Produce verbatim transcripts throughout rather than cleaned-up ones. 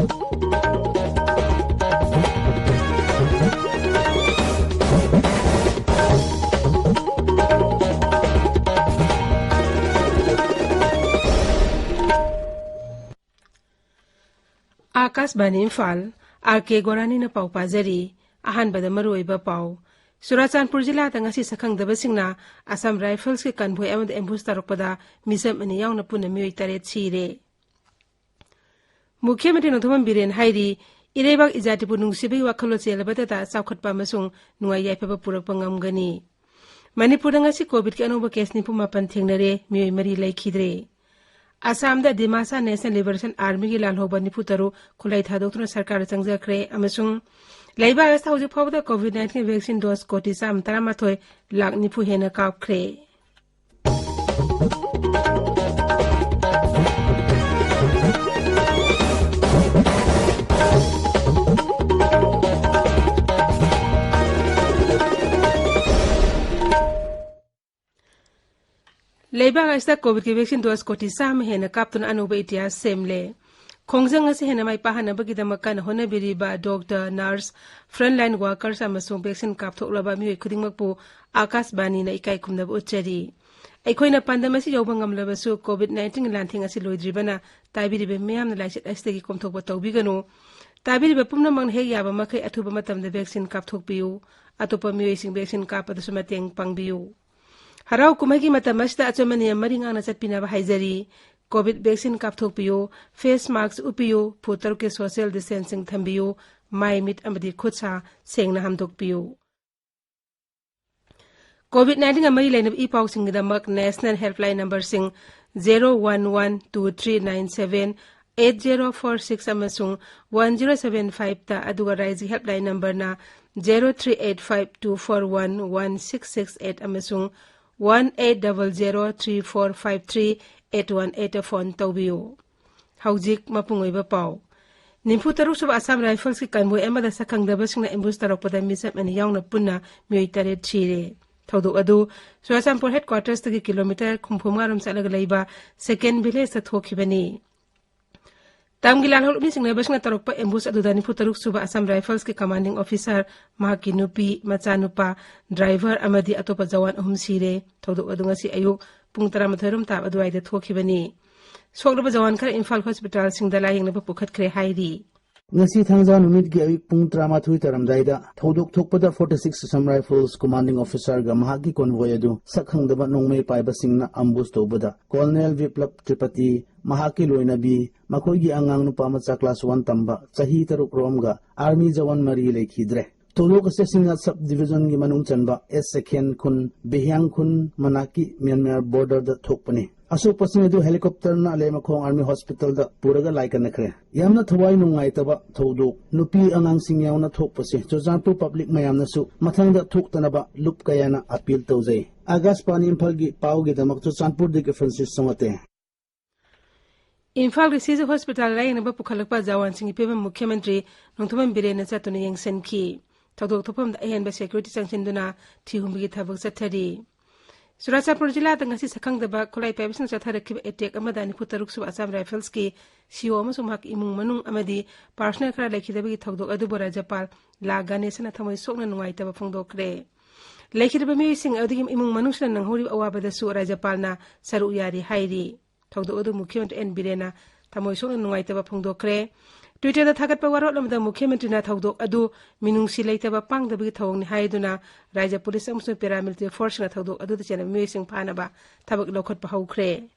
ꯑꯥꯀꯥꯁꯕꯥꯅꯤ Imphal, R ꯀꯦ ꯒꯣꯔꯥꯅꯤꯅ ꯄꯥꯎ ꯄꯥꯖꯔꯤ꯫ ꯑꯍꯥꯟꯕꯗ ꯃꯔꯨꯑꯣꯏꯕ ꯄꯥꯎ꯫ ꯆꯨꯔꯥꯆꯥꯟꯄꯨꯔ ꯖꯤꯂꯥꯗ ꯉꯁꯤ ꯁꯛꯈꯪꯗꯕꯁꯤꯡꯅ ꯑꯁꯥꯝ ꯔꯥꯏꯐꯜꯁꯀꯤ ꯀꯟꯚꯣꯏ ꯑꯃꯗ ꯑꯦꯝꯕꯨꯁ ꯇꯧꯔꯛꯄꯗ ꯃꯤꯆꯝ ꯑꯅꯤ ꯌꯥꯎꯅ ꯄꯨꯟꯅ ꯃꯤꯑꯣꯏ ꯇꯔꯦꯠ ꯁꯤꯔꯦ꯫ ꯃꯨꯈ꯭ꯌ ꯃꯟꯇ꯭ꯔꯤ ꯅꯣꯡꯊꯣꯝꯕꯝ ꯕꯤꯔꯦꯟ ꯍꯥꯏꯔꯤ, ꯏꯔꯩꯕꯥꯛ ꯏꯖꯥ ꯏꯄꯨ ꯅꯨꯡꯁꯤꯕꯒꯤ ꯋꯥꯈꯜꯂꯣꯟ ꯆꯦꯜꯂꯕꯗꯇ ꯆꯥꯎꯈꯠꯄ ꯑꯃꯁꯨꯡ ꯅꯨꯡꯉꯥꯏ ꯌꯥꯏꯐꯕ ꯄꯨꯔꯛꯄ ꯉꯝꯒꯅꯤ꯫ ꯃꯅꯤꯄꯨꯔꯗ ꯉꯁꯤ ꯀꯣꯚꯤꯗꯀꯤ ꯑꯅꯧꯕ ꯀꯦꯁ ꯅꯤꯐꯨ ꯃꯥꯄꯟ ꯊꯦꯡꯅꯔꯦ, ꯃꯤꯑꯣꯏ ꯃꯔꯤ ꯂꯩꯈꯤꯗ꯭ꯔꯦ꯫ ꯑꯁꯥꯝꯗ ꯗꯤꯃꯥꯁꯥ ꯅꯦꯁꯅꯦꯜ ꯂꯤꯕꯔꯦꯁꯟ ꯑꯥꯔꯃꯤꯒꯤ ꯂꯥꯜꯍꯧꯕ ꯅꯤꯐꯨ ꯇꯔꯨꯛ ꯈꯨꯠꯂꯥꯏ ꯊꯥꯗꯣꯛꯇꯨꯅ ꯁꯔꯀꯥꯔꯗ ꯆꯪꯖꯈ꯭ꯔꯦ ꯑꯃꯁꯨꯡ ꯂꯩꯕꯥꯛ ꯑꯁꯤꯗ ꯍꯧꯖꯤꯛ ꯐꯥꯎꯕꯗ ꯀꯣꯚꯤꯗ ꯅꯥꯏꯟꯇꯤꯟ ꯚꯦꯛꯁꯤꯟ ꯗꯣꯁ ꯀꯣꯇꯤ ꯆꯥꯝꯃ ꯇꯔꯥꯃꯥꯊꯣꯏ ꯂꯥꯈ ꯅꯤꯐꯨ ꯍꯦꯟꯅ ꯀꯥꯞꯈ꯭ꯔꯦ꯫ ꯂꯩꯕꯥꯛ ꯑꯁꯤꯗ ꯀꯣꯚꯤꯗꯀꯤ ꯚꯦꯛꯁꯤꯟ ꯗꯣꯁ ꯀꯣꯇꯤ ꯆꯥꯝꯃ ꯍꯦꯟꯅ ꯀꯥꯞꯇꯨꯅ ꯑꯅꯧꯕ ꯏꯇꯤꯍꯥꯁ ꯁꯦꯝꯂꯦ꯫ ꯈꯣꯡꯖꯪ ꯑꯁꯤ ꯍꯦꯟꯅ ꯃꯥꯏ ꯄꯥꯛꯍꯟꯅꯕꯒꯤꯗꯃꯛ ꯀꯟꯅ ꯍꯣꯠꯅꯕꯤꯔꯤꯕ ꯗꯣꯛꯇꯔ, ꯅꯔꯁ, ꯐ꯭ꯔꯟꯠꯂꯥꯏꯟ ꯋꯥꯔꯀꯔꯁ ꯑꯃꯁꯨꯡ ꯚꯦꯛꯁꯤꯟ ꯀꯥꯞꯊꯣꯛꯂꯕ ꯃꯤꯑꯣꯏ ꯈꯨꯗꯤꯡꯃꯛꯄꯨ ꯑꯥꯀꯥꯁꯕꯥꯅꯤꯅ ꯏꯀꯥꯏ ꯈꯨꯝꯅꯕ ꯎꯠꯆꯔꯤ꯫ ꯑꯩꯈꯣꯏꯅ ꯄꯥꯟꯗꯝ ꯑꯁꯤ ꯌꯧꯕ ꯉꯝꯂꯕꯁꯨ ꯀꯣꯚꯤꯗ ꯅꯥꯏꯟꯇꯤꯟꯒꯤ ꯂꯥꯟꯊꯦꯡ ꯑꯁꯤ ꯂꯣꯏꯗ꯭ꯔꯤꯕꯅ ꯇꯥꯕꯤꯔꯤꯕ ꯃꯤꯌꯥꯝꯅ ꯂꯥꯏꯆꯠ ꯑꯁꯤꯗꯒꯤ ꯀꯣꯝꯊꯣꯛꯄ ꯇꯧꯕꯤꯒꯅꯨ꯫ ꯇꯥꯕꯤꯔꯤꯕ ꯄꯨꯝꯅꯃꯛꯅ ꯍꯦꯛ ꯌꯥꯕ ꯃꯈꯩ ꯑꯊꯨꯕ ꯃꯇꯝꯗ ꯚꯦꯛꯁꯤꯟ ꯀꯥꯞꯊꯣꯛꯄꯤꯌꯨ꯫ ꯑꯇꯣꯞꯄ ꯃꯤꯑꯣꯏꯁꯤꯡ ꯚꯦꯛꯁꯤꯟ ꯀꯥꯞꯄꯗꯁꯨ ꯃꯇꯦꯡ ꯄꯥꯡꯕꯤꯌꯨ꯫ ꯍꯔꯥꯎ ꯀꯨꯝꯍꯩꯒꯤ ꯃꯇꯝ ꯑꯁꯤꯗ ꯑꯆꯝꯕ ꯅꯤꯌꯝ ꯃꯔꯤ ꯉꯥꯛꯅ ꯆꯠꯄꯤꯅꯕ ꯍꯥꯏꯖꯔꯤ꯫ ꯀꯣꯚꯤꯗ ꯚꯦꯛꯁꯤꯟ ꯀꯥꯞꯊꯣꯛꯄꯤꯌꯨ, ꯐꯦꯁ ꯃꯥꯁꯛ ꯎꯞꯄꯤꯌꯨ, ꯐꯨꯠ ꯇꯔꯨꯛꯀꯤ ꯁꯣꯁꯤꯌꯦꯜ ꯗꯤꯁꯇꯦꯟꯁꯤꯡ ꯊꯝꯕꯤꯌꯨ, ꯃꯥꯏ, ꯃꯤꯠ ꯑꯃꯗꯤ ꯈꯨꯠ ꯁꯥ ꯁꯦꯡꯅ ꯍꯥꯝꯗꯣꯛꯄꯤꯌꯨ꯫ ꯀꯣꯚꯤꯗ ꯅꯥꯏꯟꯇꯤꯟꯒ ꯃꯔꯤ ꯂꯩꯅꯕ ꯏ ꯄꯥꯎꯁꯤꯡꯒꯤꯗꯃꯛ ꯅꯦꯁꯅꯦꯜ ꯍꯦꯜꯞꯂꯥꯏꯟ ꯅꯝꯕꯔꯁꯤꯡ zero one one two three nine seven eight zero four six ꯑꯃꯁꯨꯡ ꯋꯥꯟ ꯖꯦꯔꯣ ꯁꯚꯦꯟ ꯐꯥꯏꯚꯇ, ꯑꯗꯨꯒ ꯔꯥꯏꯖ꯭ꯌ ꯍꯦꯜꯞꯂꯥꯏꯟ ꯅꯝꯕꯔꯅ zero three eight five two four one one six six eight ꯑꯃꯁꯨꯡ one eight double zero three four five three eight one ꯑꯩꯠꯇ phone ꯇꯧꯕꯤꯌꯨ꯫ ꯍꯧꯖꯤꯛ ꯃꯄꯨꯡ ꯑꯣꯏꯕ ꯄꯥꯎ꯫ ꯅꯤꯐꯨ ꯇꯔꯨꯛ ꯁꯨꯕ ꯑꯁꯥꯝ ꯔꯥꯏꯐꯜꯁꯀꯤ ꯀꯟꯚꯣꯏ ꯑꯃꯗ ꯁꯛꯈꯪꯗꯕꯁꯤꯡꯅ ꯑꯦꯝꯕꯨꯁ ꯇꯧꯔꯛꯄꯗ ꯃꯤꯆꯝ ꯑꯅꯤ ꯌꯥꯎꯅ ꯄꯨꯟꯅ ꯃꯤꯑꯣꯏ ꯇꯔꯦꯠ ꯁꯤꯔꯦ꯫ ꯊꯧꯗꯣꯛ ꯑꯗꯨ ꯆꯨꯔꯥꯆꯥꯟꯄꯨꯔ ꯍꯦꯗꯀ꯭ꯋꯥꯇꯔꯁꯇꯒꯤ ꯀꯤꯂꯣꯃꯤꯇꯔ ꯍꯨꯝꯐꯨ ꯃꯉꯥ ꯔꯣꯝ ꯆꯠꯂꯒ ꯂꯩꯕ ꯁꯦꯀꯦꯟ ꯚꯤꯂꯦꯖꯇ ꯊꯣꯛꯈꯤꯕꯅꯤ꯫ ꯇꯝꯒꯤ ꯂꯥꯜꯍꯧꯂꯨꯞꯅ ꯆꯤꯡꯅꯕꯁꯤꯡꯅ ꯇꯧꯔꯛꯄ ambush ꯑꯗꯨꯗ ꯅꯤꯐꯨ ꯇꯔꯨꯛ ꯁꯨꯕ Assam Rifles ꯀꯤ commanding officer, ꯃꯍꯥꯛꯀꯤ ꯅꯨꯄꯤ, ꯃꯆꯥꯅꯨꯄꯥ, driver ꯑꯃꯗꯤ ꯑꯇꯣꯞꯄ ꯖꯋꯥꯟ ꯑꯍꯨꯝ ꯁꯤꯔꯦ꯫ ꯊꯧꯗꯣꯛ ꯑꯗꯨ ꯉꯁꯤ ꯑꯌꯨꯛ ꯄꯨꯡ ꯇꯔꯥꯃꯥꯊꯣꯏ ꯔꯣꯝ ꯇꯥꯕ ꯑꯗꯨꯋꯥꯏꯗ ꯊꯣꯛꯈꯤꯕꯅꯤ꯫ ꯁꯣꯛꯂꯕ ꯖꯋꯥꯟ ꯈꯔ ꯏꯝꯐꯥꯜ hospital ꯁꯤꯡꯗ ꯂꯥꯌꯦꯡꯅꯕ ꯄꯨꯈꯠꯈ꯭ꯔꯦ ꯍꯥꯏꯔꯤ꯫ ꯉꯁꯤ ꯊꯥꯡꯖ ꯅꯨꯃꯤꯠꯀꯤ ꯑꯌꯨꯛ ꯄꯨꯡ ꯇꯔꯥꯃꯥꯊꯣꯏ ꯇꯥꯔꯝꯗꯥꯏꯗ ꯊꯧꯗꯣꯛ ꯊꯣꯛꯄꯗ forty six Assam Rifles commanding officer ꯒ ꯃꯍꯥꯛꯀꯤ convoy ꯑꯗꯨ ꯁꯛꯈꯪꯗꯕ ꯅꯣꯡꯃꯩ ꯄꯥꯏꯕꯁꯤꯡꯅ ambush ꯇꯧꯕꯗ Colonel Biplab Tripathi, ꯃꯍꯥꯛꯀꯤ ꯂꯣꯏꯅꯕꯤ, ꯃꯈꯣꯏꯒꯤ ꯑꯉꯥꯡ ꯅꯨꯄꯥ ꯃꯆꯥ class one ꯇꯝꯕ ꯆꯍꯤ ꯇꯔꯨꯛ ꯔꯣꯝꯒ army ꯖꯋꯥꯟ ꯃꯔꯤ ꯂꯩꯈꯤꯗ꯭ꯔꯦ꯫ ꯊꯧꯗꯣꯛ ꯑꯁꯤ ꯁꯤꯡꯅꯥꯠ sub division ꯒꯤ ꯃꯅꯨꯡ ꯆꯟꯕ ꯑꯦꯁ ꯁꯦꯈꯦꯟ ꯈꯨꯟ, ꯕꯦꯍꯤꯌꯥꯡ ꯈꯨꯟ ꯃꯅꯥꯛꯀꯤ ꯃ꯭ꯌꯥꯟꯃꯥꯔ border ꯗ ꯊꯣꯛꯄꯅꯤ꯫ ꯑꯁꯣꯛꯄꯁꯤꯡ ꯑꯗꯨ helicopter ꯅ ꯂꯩꯃꯈꯣꯡ army hospital ꯗ ꯄꯨꯔꯒ ꯂꯥꯏꯀꯠꯅꯈ꯭ꯔꯦ꯫ ꯌꯥꯝꯅ ꯊꯋꯥꯏ ꯅꯨꯡꯉꯥꯏꯇꯕ ꯊꯧꯗꯣꯛ, ꯅꯨꯄꯤ ꯑꯉꯥꯡꯁꯤꯡ ꯌꯥꯎꯅ ꯊꯣꯛꯄꯁꯤ ꯆꯨꯔꯆꯥꯟꯄꯨꯔ public ꯃꯌꯥꯝꯅꯁꯨ ꯃꯊꯪꯗ ꯊꯣꯛꯇꯅꯕ ꯂꯨꯞ ꯀꯌꯥꯅ appeal ꯇꯧꯖꯩ꯫ ꯑꯥꯀꯥꯁꯕꯥꯅꯤ ꯏꯝꯐꯥꯜꯒꯤ ꯄꯥꯎꯒꯤꯗꯃꯛ ꯆꯨꯔꯆꯥꯟꯄꯨꯔꯗꯒꯤ ꯐ꯭ꯔꯥꯟꯁꯤꯁ ꯁꯣꯉꯥꯇꯦ꯫ ꯏꯝꯐꯥꯜꯒꯤ ꯁꯤꯖ hospital ꯂꯥꯌꯦꯡꯅꯕ ꯄꯨꯈꯠꯂꯛꯄ ꯖꯋꯥꯟꯁꯤꯡꯒꯤ ꯐꯤꯕꯝ ꯃꯨꯈ꯭ꯌ ꯃꯟꯇ꯭ꯔꯤ ꯅꯣꯡꯊꯣꯝꯕꯝ ꯕꯤꯔꯦꯟꯅ ꯆꯠꯇꯨꯅ ꯌꯦꯡꯁꯤꯟꯈꯤ꯫ ꯊꯧꯗꯣꯛ ꯊꯣꯛꯐꯝꯗ ꯑꯍꯦꯟꯕ security ꯆꯪꯁꯤꯟꯗꯨꯅ ꯊꯤꯍꯨꯝꯕꯒꯤ ꯊꯕꯛ ꯆꯠꯊꯔꯤ꯫ ꯆꯨꯔꯥꯆꯥꯟꯄꯨꯔ ꯖꯤꯂꯥꯗ ꯉꯁꯤ ꯁꯛꯈꯪꯗꯕ ꯈꯨꯠꯂꯥꯏ ꯄꯥꯏꯕꯁꯤꯡꯅ ꯆꯠꯊꯔꯛꯈꯤꯕ attack ꯑꯃꯗ ꯅꯤꯐꯨ ꯇꯔꯨꯛ ꯁꯨꯕ Assam Rifles ꯀꯤ C O ꯑꯃꯁꯨꯡ ꯃꯍꯥꯛꯀꯤ ꯏꯃꯨꯡ ꯃꯅꯨꯡ ꯑꯃꯗꯤ personnel ꯈꯔ ꯂꯩꯈꯤꯗꯕꯒꯤ ꯊꯧꯗꯣꯛ ꯑꯗꯨꯕꯨ ꯔꯥꯖ꯭ꯌꯄꯥꯜ ꯂꯥ ꯒꯥꯅꯦꯁꯟꯅ ꯊꯃꯣꯏ ꯁꯣꯛꯅ ꯅꯨꯡꯉꯥꯏꯇꯕ ꯐꯣꯡꯗꯣꯛꯈ꯭ꯔꯦ꯫ ꯂꯩꯈꯤꯗꯕ ꯃꯤꯑꯣꯏꯁꯤꯡ ꯑꯗꯨꯒꯤ ꯏꯃꯨꯡ ꯃꯅꯨꯡꯁꯤꯡꯅ ꯅꯪꯍꯧꯔꯤꯕ ꯑꯋꯥꯕꯗꯁꯨ ꯔꯥꯖ꯭ꯌꯄꯥꯜꯅ ꯁꯔꯨꯛ ꯌꯥꯔꯤ ꯍꯥꯏꯔꯤ꯫ ꯊꯧꯗꯣꯛ ꯑꯗꯨ ꯃꯨꯈ꯭ꯌ ꯃꯟꯇ꯭ꯔꯤ ꯑꯦꯟ ꯕꯤꯔꯦꯟꯅ ꯊꯃꯣꯏ ꯁꯣꯛꯅ ꯅꯨꯡꯉꯥꯏꯇꯕ ꯐꯣꯡꯗꯣꯛꯈ꯭ꯔꯦ꯫ Twitter ꯗ ꯊꯥꯒꯠꯄ ꯋꯥꯔꯣꯜ ꯑꯃꯗ ꯃꯨꯈ꯭ꯌ ꯃꯟꯇ꯭ꯔꯤꯅ ꯊꯧꯗꯣꯛ ꯑꯗꯨ ꯃꯤꯅꯨꯡꯁꯤ ꯂꯩꯇꯕ ꯄꯥꯡꯗꯕꯒꯤ ꯊꯧꯑꯣꯡꯅꯤ ꯍꯥꯏꯗꯨꯅ ꯔꯥꯖ꯭ꯌ police ꯑꯃꯁꯨꯡ paramilitary force ꯁꯤꯡꯅ ꯊꯧꯗꯣꯛ ꯑꯗꯨꯗ ꯆꯦꯟꯅꯕ ꯃꯤꯑꯣꯏꯁꯤꯡ ꯐꯥꯅꯕ ꯊꯕꯛ ꯂꯧꯈꯠꯄ ꯍꯧꯈ꯭ꯔꯦ꯫